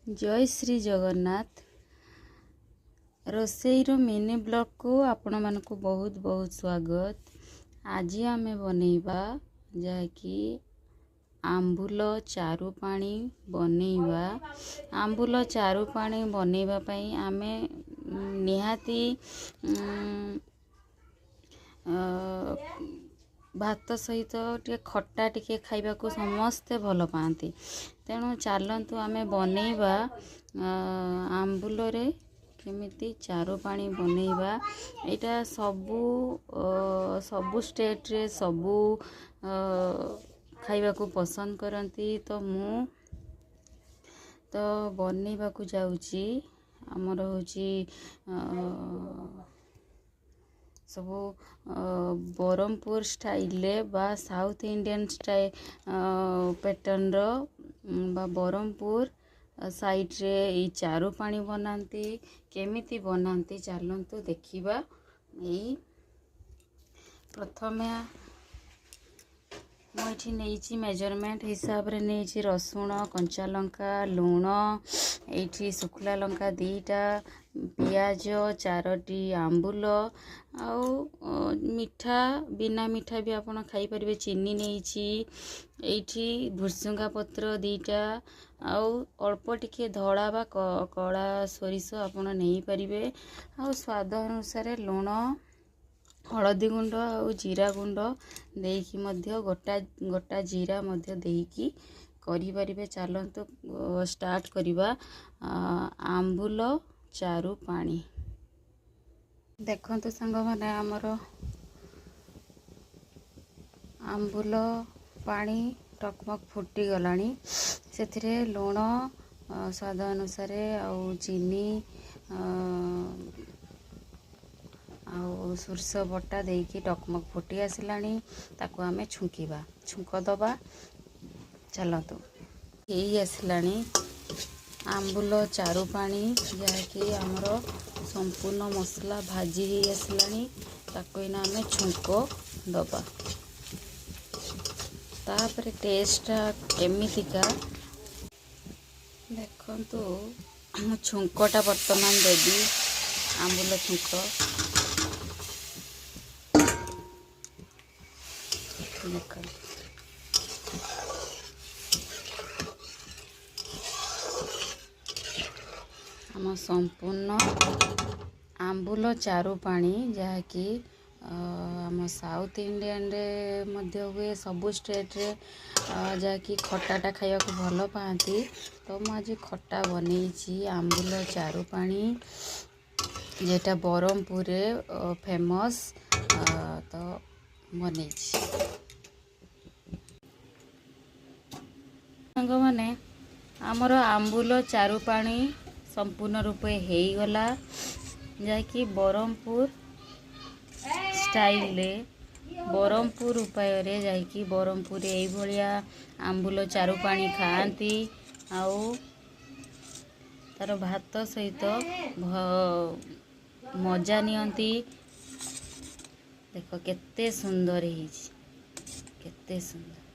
ଜୟ ଶ୍ରୀ ଜଗନ୍ନାଥ। ରୋଷେଇର ମିନି ବ୍ଲଗ୍କୁ ଆପଣମାନଙ୍କୁ ବହୁତ ବହୁତ ସ୍ୱାଗତ। ଆଜି ଆମେ ବନେଇବା ଯାହାକି ଆମ୍ବୁଲ ଚାରୁ ପାଣି ବନେଇବା। ଆମ୍ବୁଲ ଚାରୁ ପାଣି ବନେଇବା ପାଇଁ ଆମେ ନିହାତି ଭାତ ସହିତ ଟିକେ ଖଟା ଟିକେ ଖାଇବାକୁ ସମସ୍ତେ ଭଲ ପାଆନ୍ତି। ତେଣୁ ଚାଲନ୍ତୁ ଆମେ ବନେଇବା ଆମ୍ବୁଲରେ କେମିତି ଚାରୁ ପାଣି ବନେଇବା। ଏଇଟା ସବୁ ସବୁ ଷ୍ଟେଟ୍ରେ ସବୁ ଖାଇବାକୁ ପସନ୍ଦ କରନ୍ତି। ତ ମୁଁ ତ ବନେଇବାକୁ ଯାଉଛି। ଆମର ହେଉଛି ସବୁ ବ୍ରହ୍ମପୁର ଷ୍ଟାଇଲରେ ବା ସାଉଥ୍ ଇଣ୍ଡିଆନ୍ ପ୍ୟାଟର୍ନର ବା ବ୍ରହ୍ମପୁର ସାଇଡ଼୍ରେ ଏଇ ଚାରୁ ପାଣି ବନାନ୍ତି। କେମିତି ବନାନ୍ତି ଚାଲନ୍ତୁ ଦେଖିବା। ଏଇ ପ୍ରଥମେ ମୁଁ ଏଠି ନେଇଛି ମେଜରମେଣ୍ଟ ହିସାବରେ ନେଇଛି ରସୁଣ, କଞ୍ଚା ଲଙ୍କା, ଲୁଣ, ଏଇଠି ଶୁଖିଲା ଲଙ୍କା 2ଟା, ପିଆଜ 4ଟି, ଆମ୍ବୁଲ ଆଉ ମିଠା, ବିନା ମିଠା ବି ଆପଣ ଖାଇପାରିବେ, ଚିନି ନେଇଛି। ଏଇଠି ଭୃସୁଙ୍ଗା ପତ୍ର 2ଟା ଆଉ ଅଳ୍ପ ଟିକେ ଧଳା ବା କଳା ସୋରିଷ ଆପଣ ନେଇପାରିବେ। ଆଉ ସ୍ୱାଦ ଅନୁସାରେ ଲୁଣ, ହଳଦୀ ଗୁଣ୍ଡ ଆଉ ଜିରା ଗୁଣ୍ଡ ଦେଇକି ମଧ୍ୟ ଗୋଟା ଗୋଟା ଜିରା ମଧ୍ୟ ଦେଇକି କରିପାରିବେ। ଚାଲନ୍ତୁ ଷ୍ଟାର୍ଟ କରିବା ଆମ୍ବୁଲ ଚାରୁ ପାଣି। ଦେଖନ୍ତୁ ସାଙ୍ଗମାନେ, ଆମର ଆମ୍ବୁଲ ପାଣି ଟକମକ ଫୁଟିଗଲାଣି। ସେଥିରେ ଲୁଣ ସ୍ୱାଦ ଅନୁସାରେ ଆଉ ଚିନି ଆଉ ସୋରିଷ ବଟା ଦେଇକି ଟକମକ ଫୁଟି ଆସିଲାଣି। ତାକୁ ଆମେ ଛୁଙ୍କିବା, ଛୁଙ୍କ ଦେବା। ଚାଲନ୍ତୁ, ହେଇ ଆସିଲାଣି ଆମ୍ବୁଲ ଚାରୁ ପାଣି, ଯାହାକି ଆମର ସମ୍ପୂର୍ଣ୍ଣ ମସଲା ଭାଜି ହେଇ ଆସିଲାଣି। ତାକୁ ଏଇନା ଆମେ ଛୁଙ୍କ ଦେବା, ତାପରେ ଟେଷ୍ଟଟା କେମିତିକା ଦେଖନ୍ତୁ। ମୁଁ ଛୁଙ୍କଟା ବର୍ତ୍ତମାନ ଦେବି, ଆମ୍ବୁଲ ଛୁଙ୍କ। ଦେଖନ୍ତୁ, ଆମ ସମ୍ପୂର୍ଣ୍ଣ ଆମ୍ବୁଲ ଚାରୁ ପାଣି, ଯାହାକି ଆମ ସାଉଥ୍ ଇଣ୍ଡିଆନରେ ମଧ୍ୟ ହୁଏ, ସବୁ ଷ୍ଟେଟ୍ରେ ଯାହାକି ଖଟାଟା ଖାଇବାକୁ ଭଲ ପାଆନ୍ତି। ତ ମୁଁ ଆଜି ଖଟା ବନେଇଛି ଆମ୍ବୁଲ ଚାରୁ ପାଣି, ଯେଟା ବ୍ରହ୍ମପୁରରେ ଫେମସ୍, ତ ବନେଇଛି। ସାଙ୍ଗମାନେ, ଆମର ଆମ୍ବୁଲ ଚାରୁ ପାଣି ସମ୍ପୂର୍ଣ୍ଣ ରୂପେ ହେଇଗଲା, ଯାହାକି ବ୍ରହ୍ମପୁର ଷ୍ଟାଇଲରେ, ବ୍ରହ୍ମପୁର ଉପାୟରେ, ଯାଇକି ବ୍ରହ୍ମପୁରରେ ଏଇଭଳିଆ ଆମ୍ବୁଲ ଚାରୁ ପାଣି ଖାଆନ୍ତି ଆଉ ତାର ଭାତ ସହିତ ମଜା ନିଅନ୍ତି। ଦେଖ କେତେ ସୁନ୍ଦର ହେଇଛି, କେତେ ସୁନ୍ଦର।